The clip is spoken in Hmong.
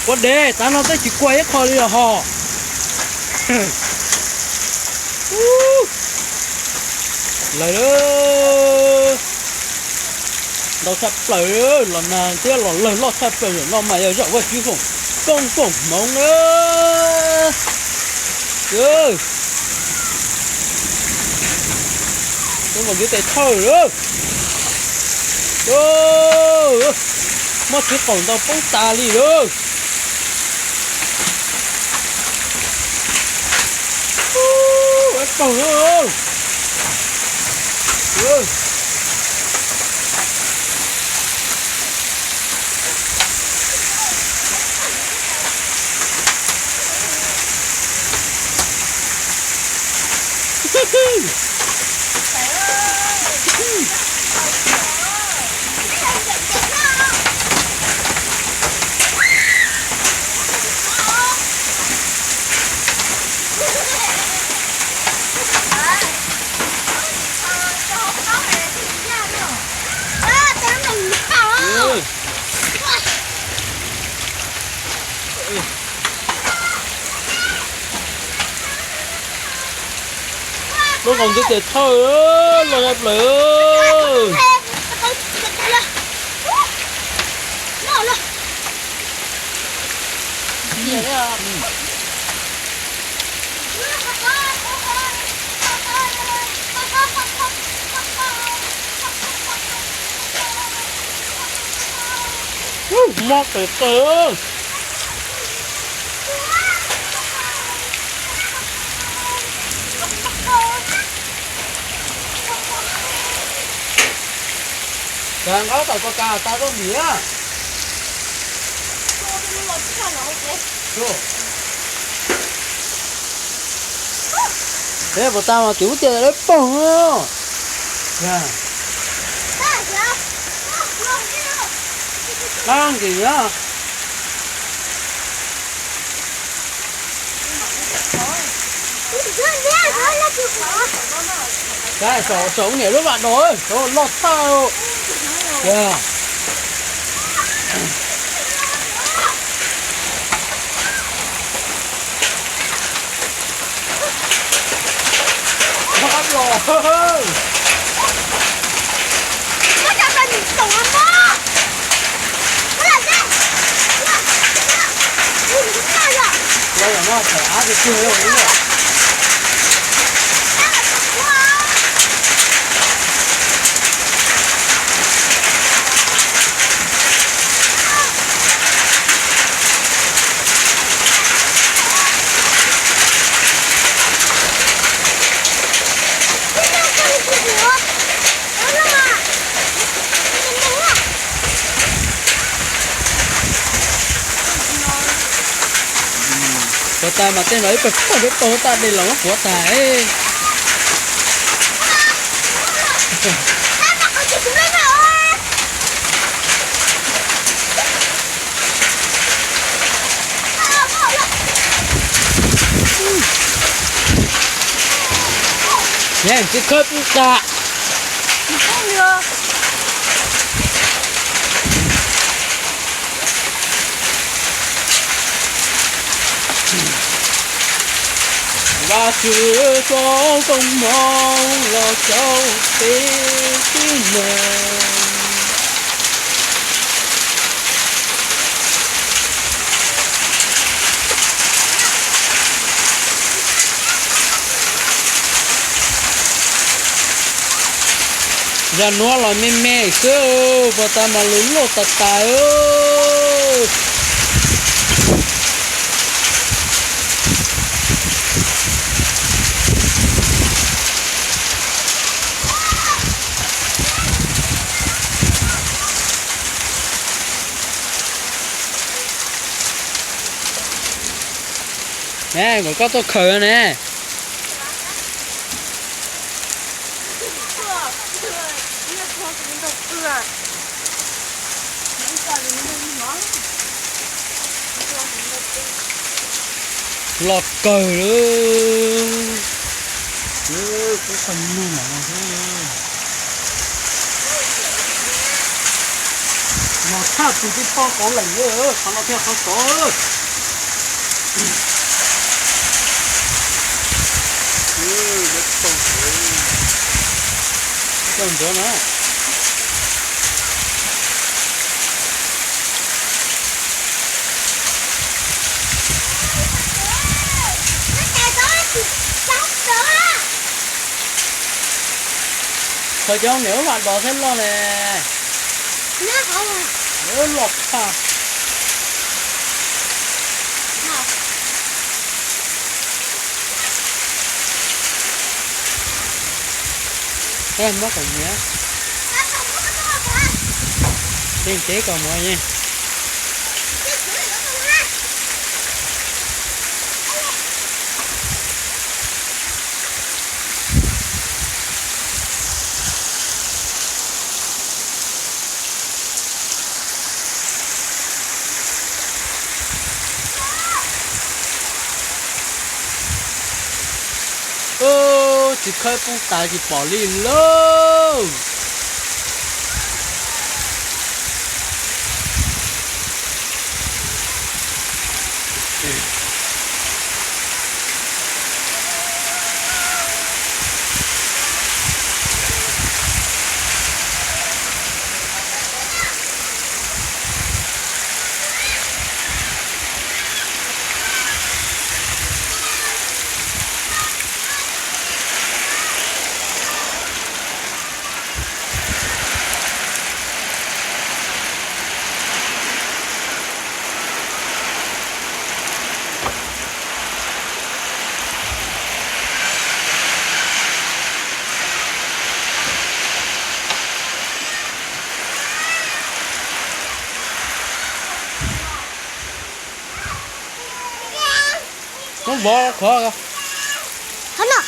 Ua deb, tav no twb tsis kuaj ib qho li los ho. Lawm, ntau tshaj plaws, los nag thiab los lawg loj tshaj plaws no mas yog zam Vajtswv foom koob foom hmoov na. Muab nkaus ntiv tes thawj lawm. Muab txiv qaum ntau poob tas li lawm. Paug lawm. Lub qaum ntiv tes thawj los tshaj plaws. Mob tes taw. Cas nqa tau ko tas tau rau niam. Peb puas tas mas tim ub tias lawv pog. Qab nkim na. Saum, saum niam lub vam dos, saum loj tshaj. Los. Los no, thawm av tiag tiag li. Puas tas mas tej no ib pawg pog peb pog huab tab dej los muab puav tas. Yeej tsis khawb pub tas. Vajtswv foom koob hmoov los rau peb tib neeg. Zag nuav los me me xwb, puas tas mas lug luaj tas tas. Ne, kom koj tuaj khaws ne. Loj kawg li. Mos tshaj tus tib pob kauv lees, qhov no thiaj qhov sov. Tau ntawd na. Qhov cov niam ub vam dos thiab loj ne. Loj tshaj. Muab kom muag. Tej teb kom muag yeej. Txiv khawb poob tas tsis pom li lauj. Muab vov qhov, qhov no.